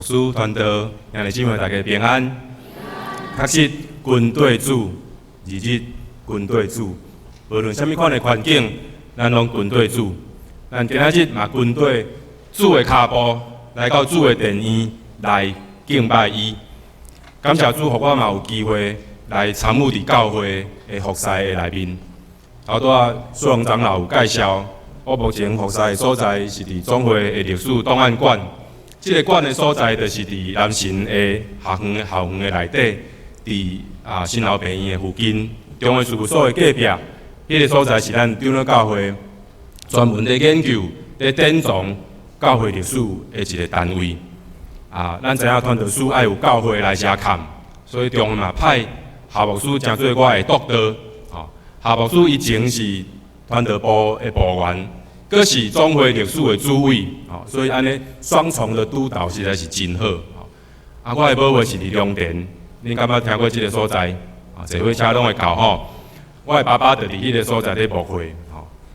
師傳道，兄弟姊妹大家平安。確實跟綴主，日日跟綴主，無論啥物款的環境，咱攏跟綴主。咱今仔日嘛跟綴主的跤步，來到主的殿院來敬拜伊。感謝主，予我嘛有機會來參與佇教會的服侍的內面。頭拄仔蘇榮長老有介紹，我目前服侍的所在是佇總會的歷史檔案館。這个館的所在就是佇南神的學園的內底，佇新老病院的附近，中會事務所的隔壁。彼个所在是咱長老教會專門咧研究、咧典藏教會歷史的一個單位。咱知影傳道書愛有教會來遮看，所以中嘛派夏牧師成做我的督導。夏牧師以前是傳道部的部員，閣是總會歷史的主委，所以按呢雙重的督導實在是真好。我的母會是佇龍田，恁敢捌聽過這个所在？坐火車攏會到吼。我的爸爸就佇彼个所在咧牧會，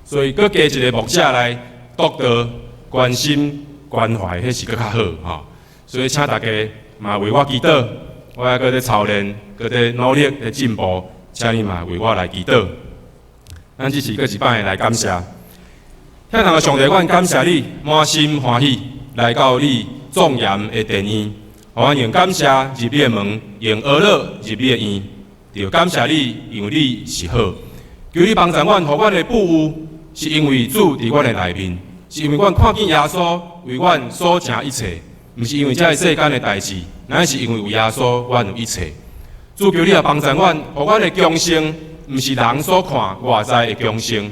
所以閣加一个牧者來督導、關心、關懷，彼是閣較好吼。所以請大家嘛為我祈禱，我猶閣咧操練，閣咧努力咧進步，請你嘛為我來祈禱。咱這次閣一擺來感謝。天堂的上帝，阮感謝你，滿心歡喜來到你莊嚴的殿院，予阮用感謝入你的門，用呵咾入你的院，著感謝你，因為你是好。求你幫助阮，予阮的富有，是因為主佇阮的內面，是因為阮看見耶穌為阮所成一切，毋是因為這个世間的代誌，乃是因為有耶穌，阮有一切。主求你也幫助阮，予阮的強盛，毋是人所看外在的強盛。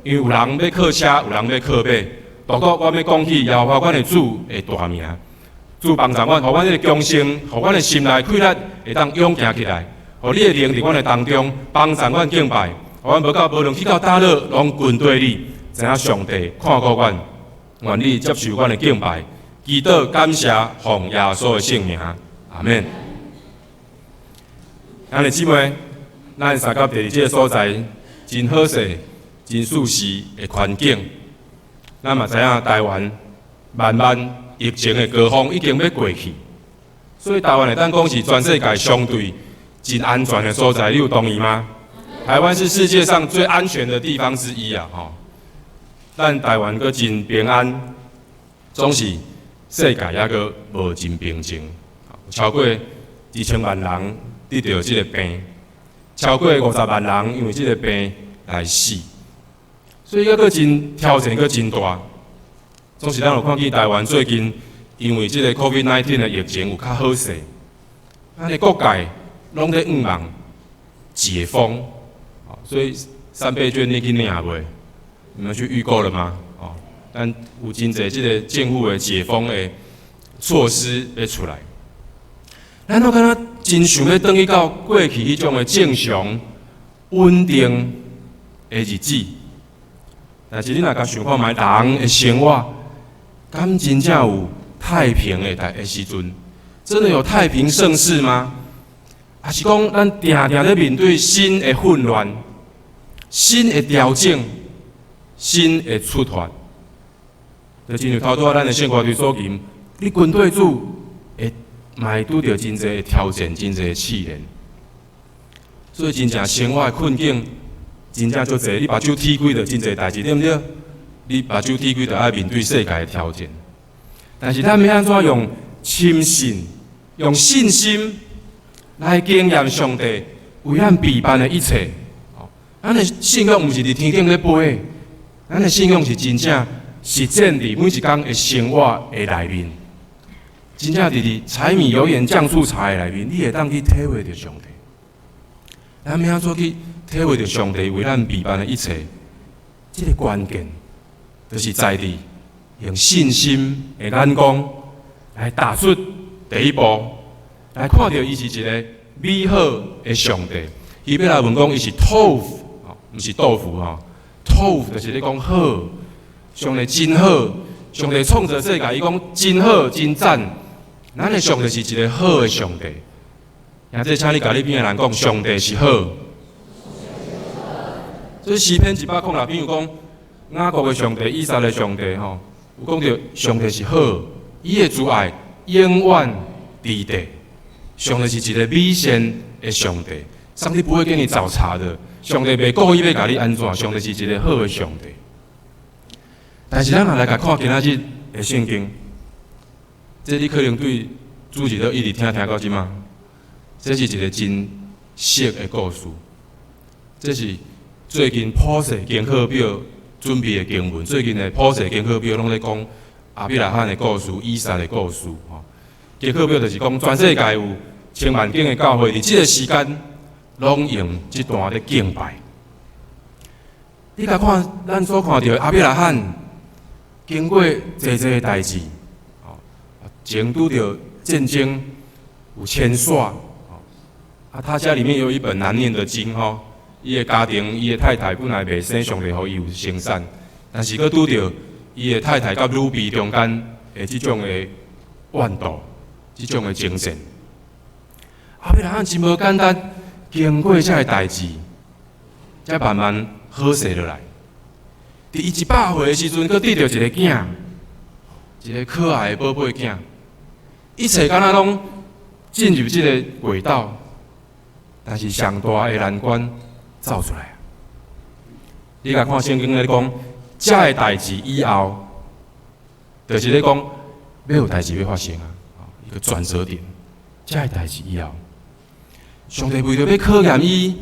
因為有人欲靠車，有人欲靠馬，獨獨我欲講起耶和華阮的主的大名。主幫助阮，予阮這个強盛，予阮的心內氣力會當勇行起來，予你的靈佇阮的當中幫助阮敬拜，予阮無論去到佗落，攏跟綴你，知影上帝看顧阮，願你接受阮的敬拜，祈禱感謝奉耶穌的聖名，阿們。兄弟姊妹，咱相佮佇這个所在，真好勢，真舒適的環境。咱嘛知影台灣慢慢疫情的高峰已經欲過去，所以台灣會當講是全世界相對真安全的所在，你有同意嗎？台灣是世界上最安全的地方之一啊！吼，咱台灣閣真平安，總是世界猶閣無真平靜，超過2000萬人得著這個病，超過50萬人因為這個病來死。所以猶閣真挑戰，閣真大。總是咱有看見台灣最近因為這个 COVID-19 的疫情有較好勢，咱的各界攏咧向望解封，所以三倍券你去領未？你們去預購了嗎？哦，咱有真濟這个政府的解封的措施欲出來，咱攏敢若真想欲轉去到過去彼種的正常穩定的日子。但是你若共想看覓，人的生活，敢真正有太平的時陣？真的有太平盛世嗎？抑是講咱定定咧面對新的混亂、新的調整、新的出發？就親像頭拄仔咱的聖歌隊所吟，你跟綴主會嘛會拄著真濟的挑戰、真濟的試煉。所以真正生活的困境，真正足濟，你目睭鐵開就真濟代誌，對毋對？你目睭鐵開就愛面對世界的挑戰。但是咱欲按怎用深信、用信心來經驗上帝為咱備辦的一切？咱的信仰毋是佇天頂咧飛，咱的信仰是真正實踐佇每一工的生活的內面。真正佇柴米油鹽醬醋茶的內面，你會當去體會著上帝。咱欲按怎去體會著上帝為咱備辦的一切？這个關鍵就是在佇用信心的眼光來踏出第一步，來看著伊是一个美好的上帝。希伯來文講伊是 tov，毋是豆腐吼，tov 就是咧講好，上帝真好，上帝創造世界，伊講真好，真讚。咱的上帝是一个好的上帝。兄弟，請你共你邊的人講，上帝是好。所以詩篇106篇有講，雅各的上帝、以撒的上帝吼，有講著上帝是好，伊的慈愛永遠佇地。上帝是一个美善的上帝，上帝不會給你找茬的。上帝袂故意欲共你按怎，上帝是一個好的上帝。但是咱若來共看今仔日的聖經，這你可能對主日都一直聽聽到這馬，這是一個真熟的故事。這是最近普世經課表準備的經文，最近的普世經課表攏咧講亞伯拉罕的故事、以撒的故事。吼，經課表就是講全世界有千萬間的教會，佇這個時間攏用這段咧敬拜。你共看，咱所看著的亞伯拉罕經過濟濟的代誌，吼，前拄著戰爭有遷徙，啊，他家裡面有一本難念的經，吼。伊的家庭，伊的太太本來袂生，上帝予伊有生產，但是閣拄著伊的太太佮女婢中間的這種的怨妒，這種的爭戰。亞伯拉罕真無簡單，經過這个代誌，才慢慢好勢落來。佇伊100歲的時陣，閣得著一个囝，一个可愛的寶貝囝，一切敢若攏進入這个軌道，但是上大的難關走出來。你共看聖經咧講，這个代誌以後，就是咧講欲有代誌欲發生啊，一個轉折點。這个代誌以後，上帝為著欲考驗伊，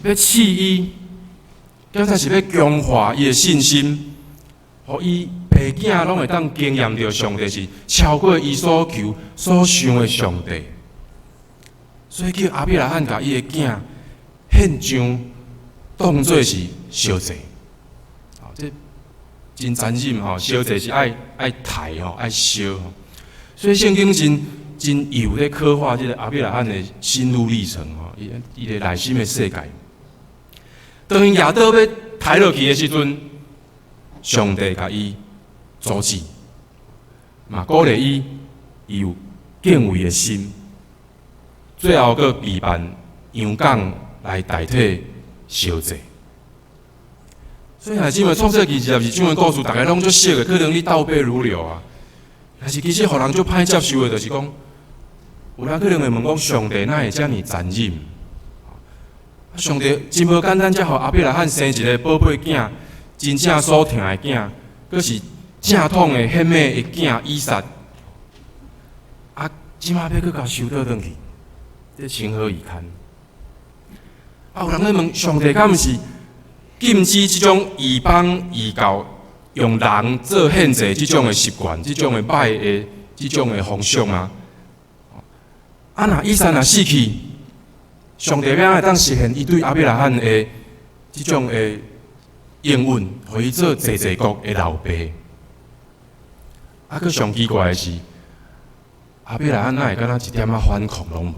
欲試伊，敢才是欲強化伊的信心，予伊爸囝攏會當經驗著上帝是超過伊所求所想的上帝。所以叫亞伯拉罕共伊的囝獻上，當做是燒祭。哦，這真殘忍吼！燒祭是愛愛刣吼，愛燒吼。所以聖經真真有咧刻畫這個亞伯拉罕的心路歷程吼，伊伊的內心的世界。當𪜶舉刀欲刣落去的時陣，上帝共伊阻止，嘛鼓勵伊，伊有敬畏的心。最後閣備辦羊犅來代替燒祭。所以，兄弟姊妹，創世記22章的故事，逐家攏足熟的，可能你倒背如流啊。但是其實，予人足歹接受的，就是講，有人可能會問講：上帝哪會遮爾殘忍？上帝真無簡單，才予亞伯拉罕生一个寶貝囝，真正所疼的囝，閣是正統的獻的囝以撒。啊，這馬欲閣共收倒轉去，這情何以堪？啊，有人咧問上帝，敢毋是禁止這種異邦異教用人做獻祭這種的習慣，這種的歹的這種的風俗嗎？啊，若以撒若死去，上帝欲按怎會當實現伊對亞伯拉罕的這種的應允，予伊做濟濟國的老爸？啊，閣上奇怪的是，亞伯拉罕哪會敢若一點仔反抗攏無？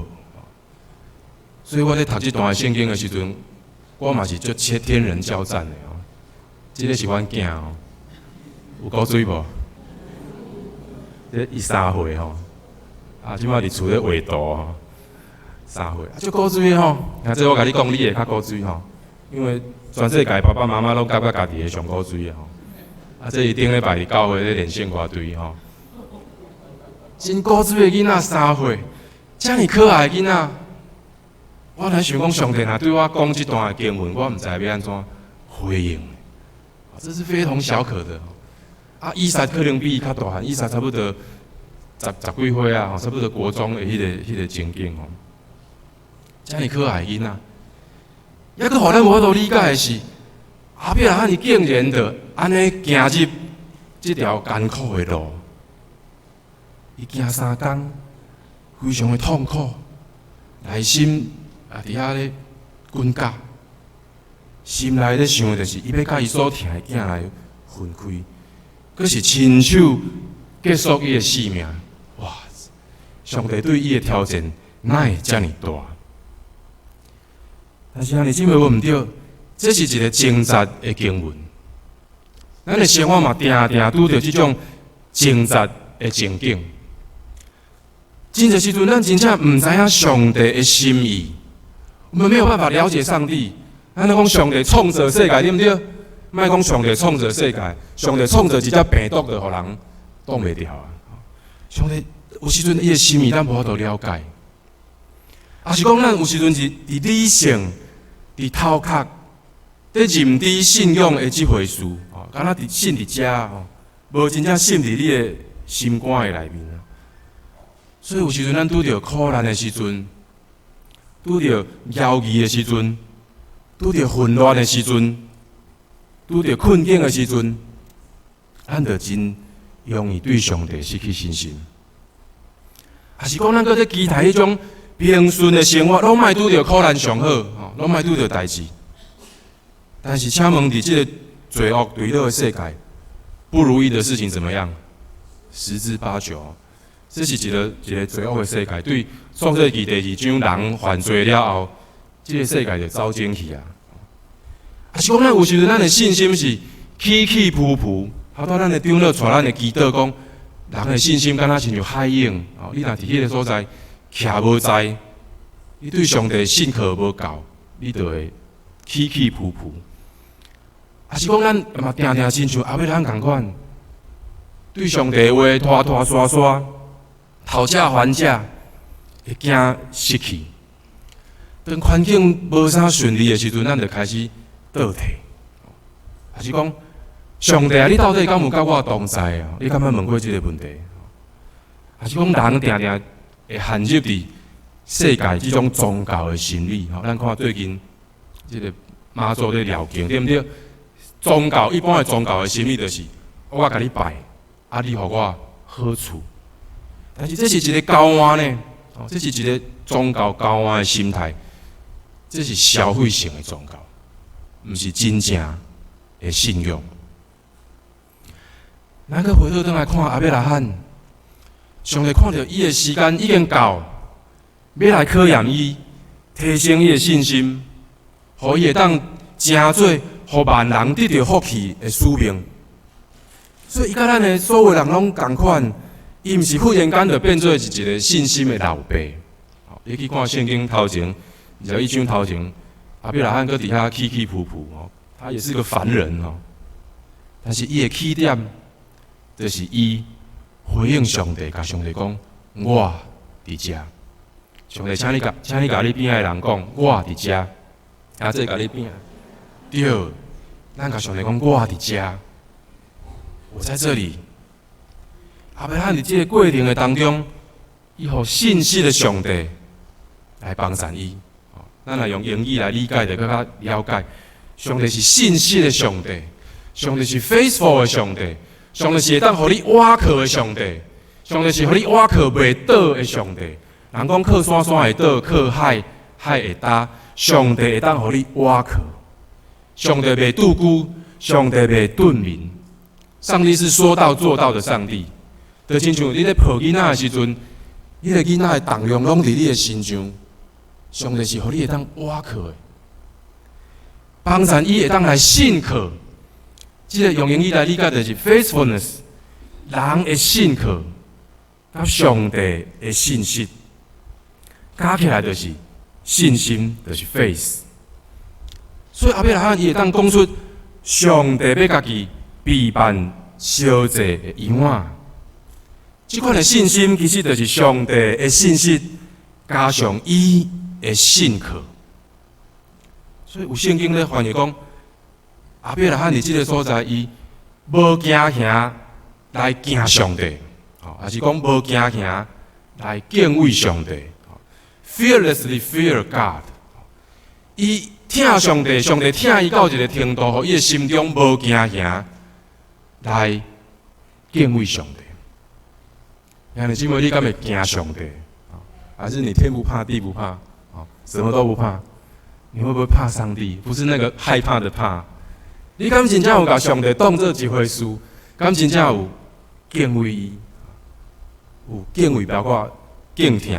所以我咧讀這段聖經的時陣，我嘛是足切天人交戰的哦。這个是阮囝哦，有古錐無？這伊3歲吼，啊，這馬佇厝咧畫圖吼，三歲，啊，足古錐的吼。啊，這我共你講，你會較古錐吼，因為全世界爸爸媽媽攏感覺家己的上古錐的吼。啊，這伊頂禮拜佇教會咧練聖歌隊吼，真古錐的囡仔三歲，遮爾可愛的囡仔。我來想講，上帝若對我講這段的經文，我毋知欲按怎回應。這是非同小可的。啊，以撒可能比伊較大漢，以撒差不多十十幾歲啊，差不多國中的彼个情景吼。遮爾可愛囡仔，猶閣予咱無法度理解的是，亞伯拉罕伊竟然就按呢行入這條艱苦的路，伊行3工，非常的痛苦，內心也佇遐咧滾絞，心內咧想的就是，伊欲佮伊所疼的囝來分開，閣是親手結束伊的性命。哇！上帝對伊的挑戰，哪會遮爾大？但是兄弟姊妹，無毋對，這是一个掙扎的經文。咱的生活嘛，定定拄著這種掙扎的情景。真濟時陣，咱真正毋知影上帝的心意，我們沒有辦法了解上帝。咱攏講上帝創造世界，對毋對？莫講上帝創造世界，上帝創造一隻病毒，就予人擋袂牢啊！上帝有時陣伊的心意咱無法度了解，抑是講咱有時陣是佇理性、佇頭殼、佇認知信仰的這回事，吼，敢若佇信佇遮吼，無真正信佇你的心肝的內面啊。所以有時陣咱拄著苦難的時陣，拄著猶豫的時陣，拄著混亂的時陣，拄著困境的時陣，咱就真容易對上帝失去信心。抑是講咱閣咧期待彼種平順的生活，攏莫拄著苦難上好，吼，攏莫拄著代誌。但是請問，佇這個罪惡墜落的世界，不如意的事情怎麼樣？十之八九。這是一個一個罪惡的世界。對創世記第二章人犯罪了後，這個世界就走精去啊。抑是講咱有時陣咱的信心是起起伏伏，頭拄咱的長老帶咱的祈禱講，人的信心敢若親像海湧，哦，你若佇彼个所在徛無在，你對上帝信靠無夠，你就會起起伏伏。抑是講咱嘛定定親像亞伯拉罕仝款，對上帝話拖拖沙沙，討價還價，會驚失去。當環境無啥順利的時陣，咱就開始倒退。抑是講，上帝啊，你到底敢有佮我同在啊？你敢捌問過這個問題？抑是講人定定會陷入佇世界這種宗教的心理？吼，咱看最近這個媽祖咧繞境，對毋對？宗教一般的宗教的心理就是，我共你拜，啊，你予我好處。但是這是一個交換呢，哦，這是一個宗教交換的心態，這是消費性的宗教，毋是真正的信仰。咱閣回頭轉來看亞伯拉罕，上帝看著伊的時間已經到，欲來考驗伊，提升伊的信心，予伊會當成做予萬人得著福氣的使命。所以，伊佮咱的所有人攏仝款，伊毋是忽然間就變做是一個信心的老爸。你去看聖經頭前，21章頭前，亞伯拉罕閣佇遐起起伏伏，哦，他也是個凡人哦。但是伊的起點，就是伊回應上帝，共上帝講：我佇遮。上帝，請你共你邊仔的人講：我佇遮。啊，這共你邊仔。對，咱共上帝講：我佇遮，我在這裡。亞伯拉罕佇這個過程的當中，伊予信實的上帝來幫贊伊。咱若用英語來理解，就閣較了解。上帝是信實的上帝，上帝是 faithful 的上帝，上帝是會當予你倚靠的上帝，上帝是予你倚靠袂倒的上帝。人講靠山山會倒，靠海海會焦。上帝會當予你倚靠，上帝袂拄龜，上帝袂頓面。上帝是說到做到的上帝。就親像你咧抱囡仔的時陣，彼个囡仔的重量攏佇你的身上，上帝是予你會當倚靠的，幫贊伊會當來信靠。這個用英語來理解就是 faithfulness，人的信靠，佮上帝的信實，加起來就是信心，就是 faith。所以亞伯拉罕伊會當講出上帝欲家己備辦燒祭的羊仔。這款的信心其實就是上帝的信實加上伊的信靠。所以有聖經咧翻譯講，亞伯拉罕佇這個所在，伊無驚嚇來敬上帝，吼，抑是講無驚嚇來敬畏上帝，fearlessly fear God。伊疼上帝，上帝疼伊到一個程度，予伊的心中無驚嚇來敬畏上帝。兄弟姊妹，你敢會驚上帝？還是你天不怕地不怕？什麼都不怕？你會不會怕上帝？不是那個害怕的怕。你敢真正有共上帝當做一回事？敢真正有敬畏伊？有敬畏包括敬疼，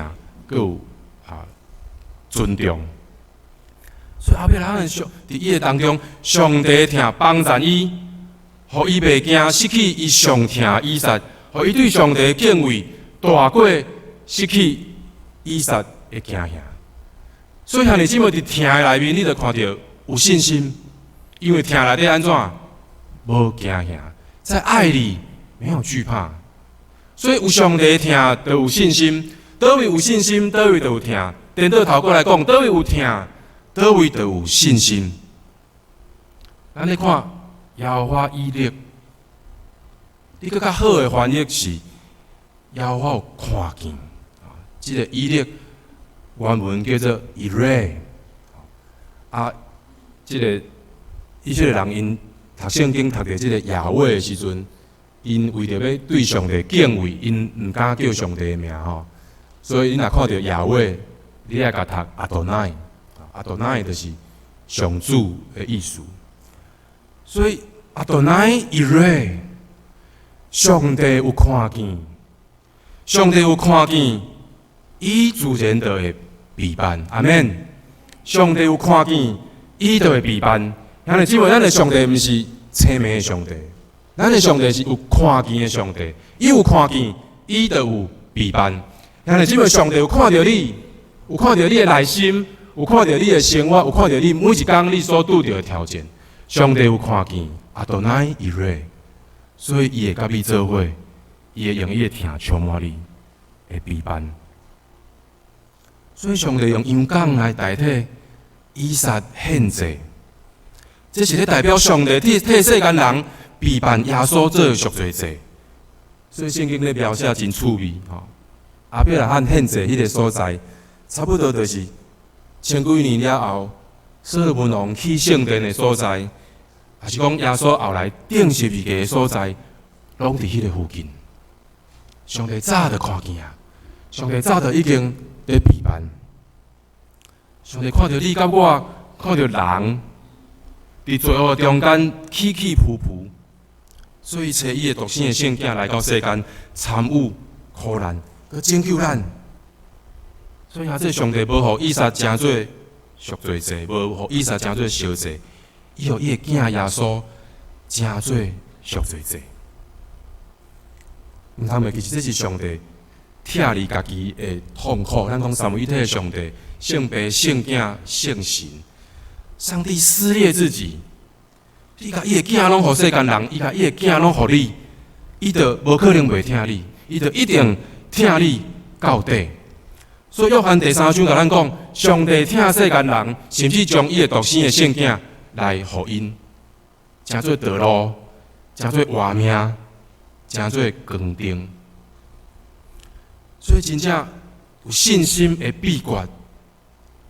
閣有尊重。所以亞伯拉罕上佇伊的當中，上帝疼幫贊伊，予伊袂驚失去伊上疼以撒，予伊對上帝敬畏大過失去以撒的驚嚇。所以兄弟姊妹佇疼的內面，你就看著有信心，因為疼內底按怎無驚嚇，在愛裡沒有懼怕。所以有上帝疼，就有信心；佗位有信心，佗位就有疼。顛倒頭過來講，佗位有疼，佗位就有信心。咱咧看耶和華以勒，你閣較好的翻譯是耶和華有看見。這個以勒原文叫做 Yireh。啊，這個以色列人𪜶讀聖經讀著這個亞威的時陣，𪜶為著欲對上帝敬畏，𪜶毋敢叫上帝的名吼，所以𪜶若看著亞威，你愛共讀阿多奈，阿多奈就是上主的意思。所以阿多奈 Yireh，上帝有看見，上帝有看見，伊自然就會備辦。阿們。上帝有看見，伊就會備辦。兄弟姊妹，咱的上帝毋是青盲的上帝，咱的上帝是有看見的上帝。伊有看見，伊就有備辦。兄弟姊妹，上帝有看著你，有看著你的內心，有看著你的生活，有看著你每一工你所拄著的挑戰。上帝有看見，阿多奈 Yireh，所以伊會佮你做伙，伊會用伊的疼充滿你，會備辦。所以上帝用羊犅來代替以撒獻祭，這是咧代表上帝替世間人備辦耶穌做贖罪祭。所以聖經咧描寫真趣味吼。亞伯拉罕獻祭彼个所在，差不多就是千幾年了後，所羅門王起聖殿的所在，抑是講耶穌後來釘十字架的所在，攏佇彼个附近。上帝早就看見啊！上帝早就已經佇備辦。上帝看著你佮我，看著人佇罪惡中間起起伏伏，所以差伊的獨生的聖囝來到世間參與苦難，閣拯救咱。所以啊，這上帝無予以撒成做贖罪祭，無予以撒成做燒祭，伊予伊的囝耶穌成做贖罪祭。毋通袂記，這是上帝拆離家己的痛苦。咱講三位一體的上帝，聖父、聖囝、聖神，上帝撕裂自己，伊共伊的囝攏予世間人，伊共伊的囝攏予你，伊就無可能袂疼你，伊就一定疼你到底。所以約翰第三章共咱講，上帝疼世間人，甚至將伊的獨生的聖囝來予𪜶，成做道路，成做活命，成做光燈。所以真正有信心的秘訣，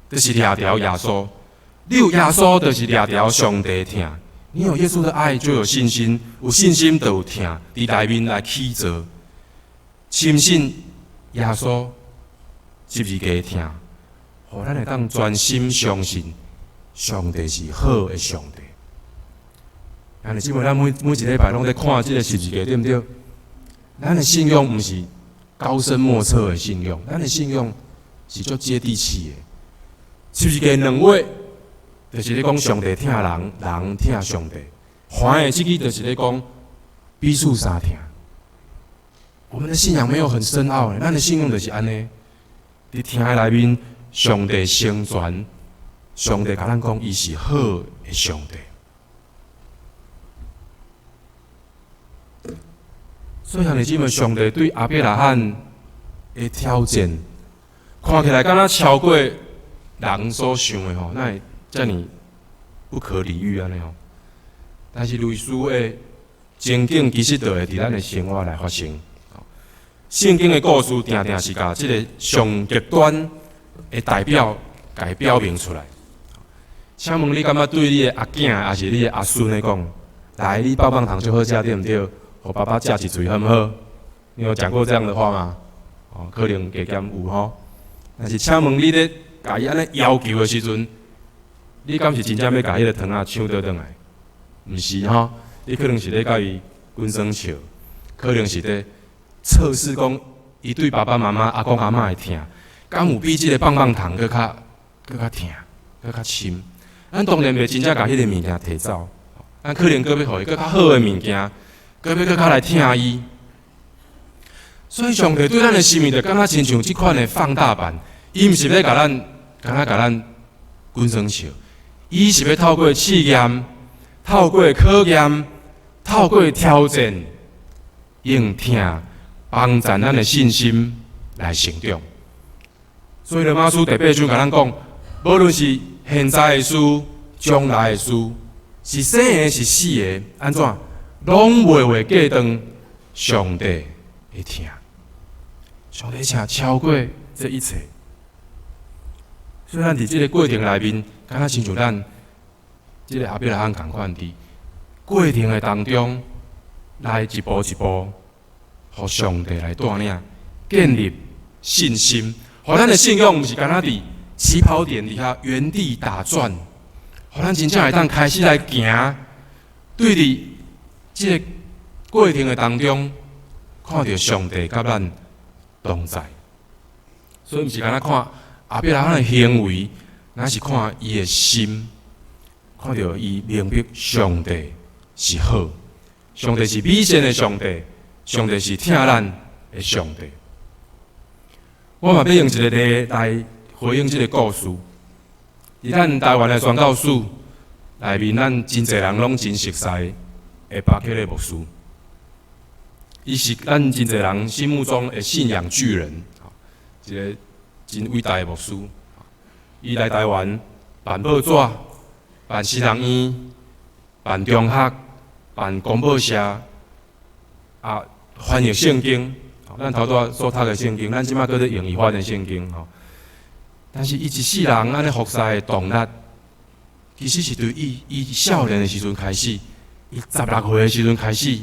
就是掠著耶穌。你有耶穌，就是掠著上帝疼。你有耶穌的愛，就有信心；有信心，就有疼。佇內面來起造，深信耶穌十字架的疼，予咱會當專心相信上帝是好的上帝。兄弟姊妹，咱每一禮拜攏佇看這个十字架，對毋對？咱的信仰毋是高深莫測的信仰，咱的信仰是足接地氣的。十字架兩畫，就是咧講上帝疼人，人疼上帝。橫的這支就是咧講彼此相疼。我們的信仰沒有很深奧，咱的信仰就是按呢。佇疼的內面，上帝成全，上帝共咱講，伊是好的上帝。所以兄弟姊妹，上帝對亞伯拉罕的挑戰，看起來敢若超過人所想的吼，哪會遮爾不可理喻按呢吼？但是類似的情景，其實就會佇咱的生活來發生。聖經的故事，定定是共這个上極端的代表，共伊表明出來。請問你感覺對你的阿囝，抑是你的阿孫來講，來，你棒棒糖足好食，對毋對？予爸爸食一喙好毋好？你有講過這樣的話嗎？哦，可能加減有吼。但是請問你咧，共伊按呢要求的時陣，你敢是真正欲共彼个糖仔搶倒轉來？毋是吼，你可能是咧共伊滾耍笑，可能是咧測試講伊對爸爸媽媽、阿公阿嬤的疼，敢有比這个棒棒糖閣較閣較疼、閣較深？咱當然袂真正共彼个物件提走，咱可能閣欲予伊閣較好的物件，閣欲閣較來疼伊。所以上帝對咱的生命就敢若親像這款的放大版，伊毋是欲共咱，敢若共咱滾耍笑，伊是欲透過試驗、透過考驗、透過挑戰，用疼幫助咱的信心來成長。所以羅馬書第八章共咱講，無論是現在的事、將來的事，是生的，是死的，按怎，攏袂會隔斷上帝的疼。上帝疼超過這一切。所以咱佇這个過程內面，敢若親像咱這个亞伯拉罕仝款，佇過程的當中，來一步一步，予上帝來帶領，建立信心，予咱的信仰毋是干焦佇起跑點佇遐原地打轉，予咱真正會當開始來行，對佇這个過程的當中，看著上帝佮咱同在。所以毋是干焦看亞伯拉罕的行為，乃是看伊的心，看著伊明白上帝是好，上帝是美善的上帝，上帝是疼咱的上帝。我嘛欲用一个例來回應這个故事。佇咱台灣的宣教史內面，咱真濟人攏真熟似的巴克禮牧師，伊是咱真濟人心目中的信仰巨人，一个真偉大的牧師。伊來台灣辦報紙、辦神學院、辦中學、辦公報社，啊，翻譯聖經。咱頭拄仔所讀的聖經，咱這馬閣咧用伊翻的聖經吼。但是伊一世人按呢服侍的動力，其實是對伊伊少年的時陣開始，伊16歲的時陣開始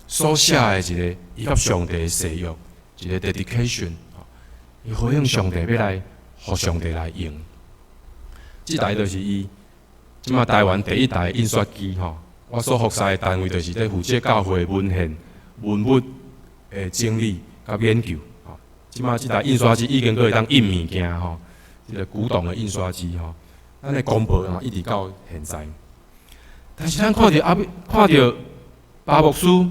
所寫的一个伊佮上帝的誓約，一个 dedication，伊回應上帝欲來，予上帝來用。這台就是伊這馬台灣第一台印刷機吼。我所服侍的單位就是咧負責教會文獻文物的整理佮研究。吼，這馬這台印刷機已經閣會當印物件吼，這个古董的印刷機吼。咱的公報嘛，一直到現在。但是咱看著阿看著巴牧師，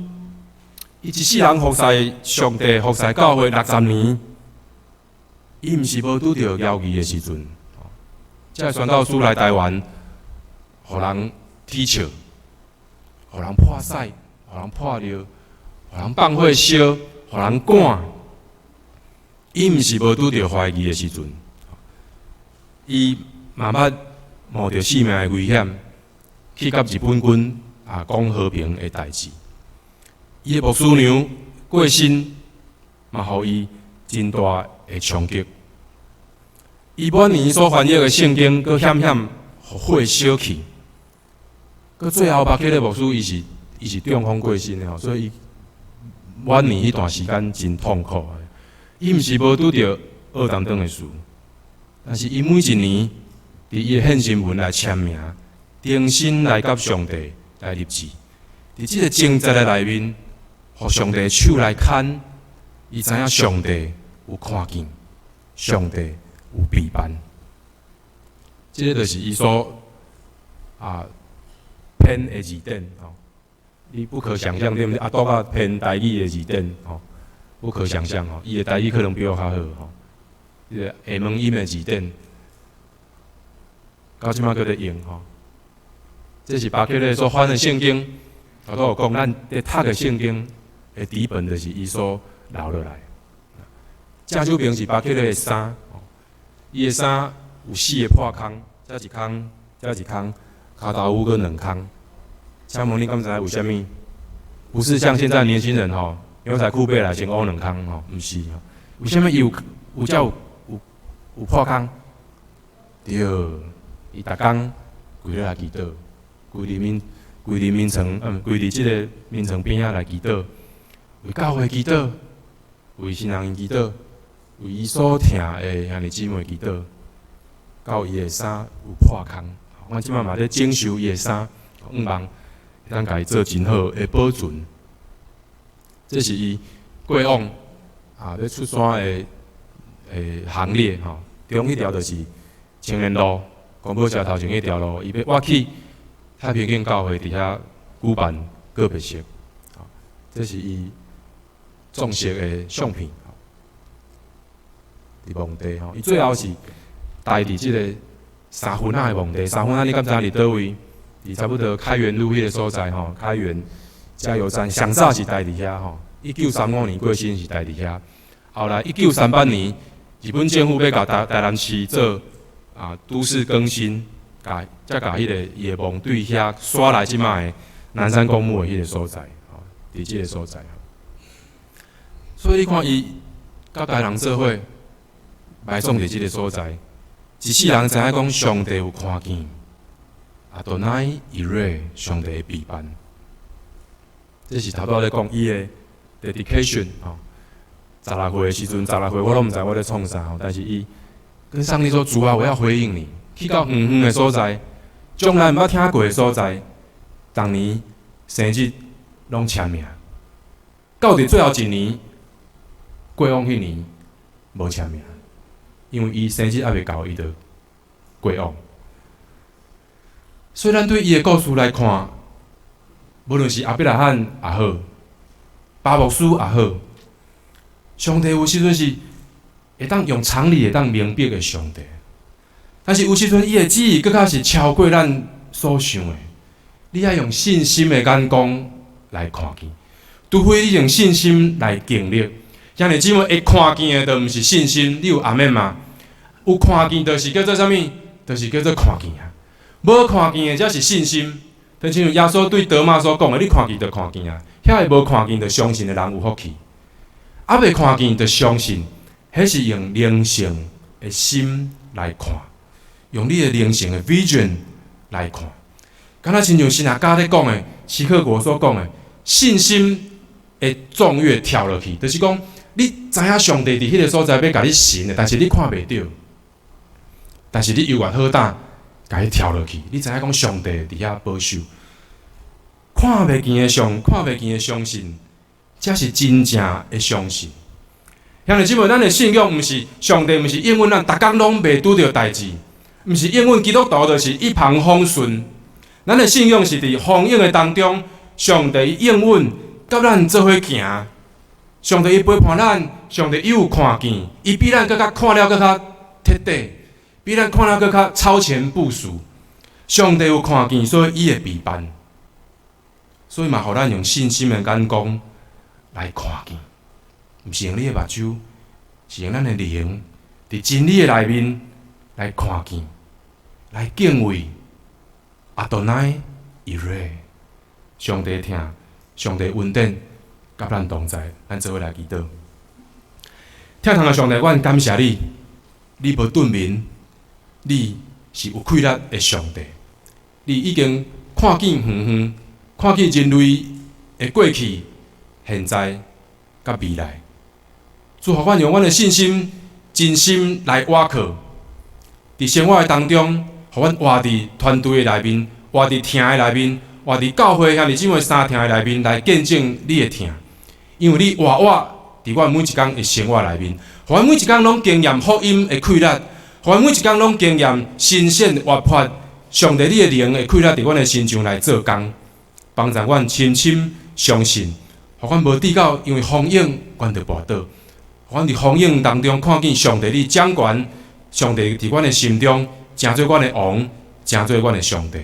伊一世人服侍上帝、服侍教會60年，伊毋是無拄著猶豫的時陣。這个宣教師來台灣，予人恥笑，予人潑屎，予人潑尿，予人放火燒，予人趕。伊毋是無拄著懷疑的時陣，伊嘛捌冒著性命的危險，去佮日本軍啊講和平的代誌。伊的牧師娘過身，嘛予伊真大的衝擊。伊晚年所翻譯的聖經，閣險險予火燒去。閣最後，巴克禮牧師伊是中風過身的吼，所以伊晚年彼段時間真痛苦。伊毋是無拄著僫當當的事，但是伊每一年佇伊的獻身文來簽名，重新來佮上帝來立志。佇這个掙扎的內面，予上帝的手來牽，伊知影上帝有看見，上帝有備辦。這个就是伊所啊編的字典吼，你不可想象對毋對？阿杜仔編台語的字典吼，不可想象吼，伊的台語可能比我較好吼。這个廈門音的字典，到這馬閣咧用吼。這是巴克禮所翻的聖經，頭拄有講，咱咧讀的聖經的底本就是伊所留落來。正手邊是巴克禮的衫，伊的衫有四个破空，這一空，這一空，跤頭趺閣兩空。請問你敢知為啥物？不是像現在年輕人吼，牛仔褲買來先烏兩空吼，毋是。為啥物伊有有遮有有有破空？對，伊逐工跪落來祈禱，跪佇眠跪佇眠床，跪佇這个眠床邊仔來祈禱，為教會祈禱，為神學院祈禱，為伊所疼的兄弟姊妹祈禱，到伊的衫有破空。阮這擺嘛咧整修伊的衫，向望會當共伊做真好的保存。這是伊過往啊欲出山的的行列吼，中彼條就是青年路，公報社頭前彼條路，伊欲倚去太平間教會佇遐舉辦告別式，這是伊葬式的相片，佇墓地吼，伊最後是待佇這个三分仔的墓地，三分仔你敢知影佇佗位？佇差不多開元路彼个所在吼，開元加油站，上早是待佇遐吼， 1935年過身是待佇遐。後來1938年，日本政府欲共台南市做都市更新，才共彼个伊的墓對遐徙來這擺的南山公墓的彼个所在，吼，佇這个所在。所以你看伊佮台人做伙埋葬佇這个所在，一世人知影講上帝有看見，阿多乃以瑞上帝的備辦。這是頭拄仔咧講伊的 dedication 吼。16歲的時陣，十六歲我攏毋知我咧創啥吼，但是伊跟上帝說：主啊，我要回應你。去到遠遠的所在，從來毋捌聽過的所在，逐年生日攏簽名，到佇最後一年過往彼年無簽名，因為伊生日猶未到，伊就過往。所以咱對伊的故事來看，無論是亞伯拉罕也好，巴牧師也好，上帝有時陣是會當用常理會當明白的上帝，但是有時陣伊的旨意閣較是超過咱所想的。你愛用信心的眼光來看見，除非你用信心來經歷。兄弟姊妹會看見的，就毋是信心。你有阿們嗎？有看見就是叫做啥物？就是叫做看見啊。無看見的才是信心。就親像耶穌對多馬所講的，你看見就看見啊，遐个無看見就相信的人有福氣。猶未看見就相信，彼是用靈性的心來看，用你的靈性的 vision 來看。敢若親像神學家咧講的，齊克果所講的，信心會縱躍跳落去，就是講你知影上帝佇彼个所在欲共你神的，但是你看袂著，但是你猶原好膽共伊跳落去，你知影講上帝佇遐保守，看袂見的相信，才是真正的相信。兄弟姊妹，咱的信仰毋是上帝，毋是應允咱，逐工攏袂拄著代誌，毋是應允基督徒就是一帆風順。咱的信仰是佇風雨的當中，上帝應允佮咱做伙行。上帝伊陪伴咱，上帝伊有看見，伊比咱閣較看了閣較徹底，比咱看了閣較超前部署。上帝有看見，所以伊會備辦，所以嘛，予咱用信心的眼光來看見，毋是用你的目睭，是用咱的靈，佇真理的內面來看見，來敬畏。阿多乃以瑞，上帝疼，上帝恩典，佮咱同在，咱做伙來祈禱。疼痛的上帝，阮感謝你，你無頓眠，你是有氣力的上帝，你已經看見遠遠，看見人類的過去、現在、佮未來。主，予阮用阮的信心、真心來倚靠，佇生活的當中，予阮活佇團隊的內面，活佇疼的內面，活佇教會兄弟姊妹相疼的內面來見證你的疼，因為你活活佇阮每一工的生活內面，予阮每一工攏經驗福音的氣力，予阮每一工攏經驗新鮮活潑，上帝你的靈的氣力佇阮的身上來做工，幫助阮深深相信，予阮無至到因為風雨，阮就跋倒，予阮佇風雨當中看見上帝你掌權，上帝佇阮的心中成做阮的王，成做阮的上帝。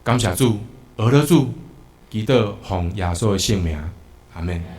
感謝主，阿樂主，祈禱奉耶穌的聖名，阿們。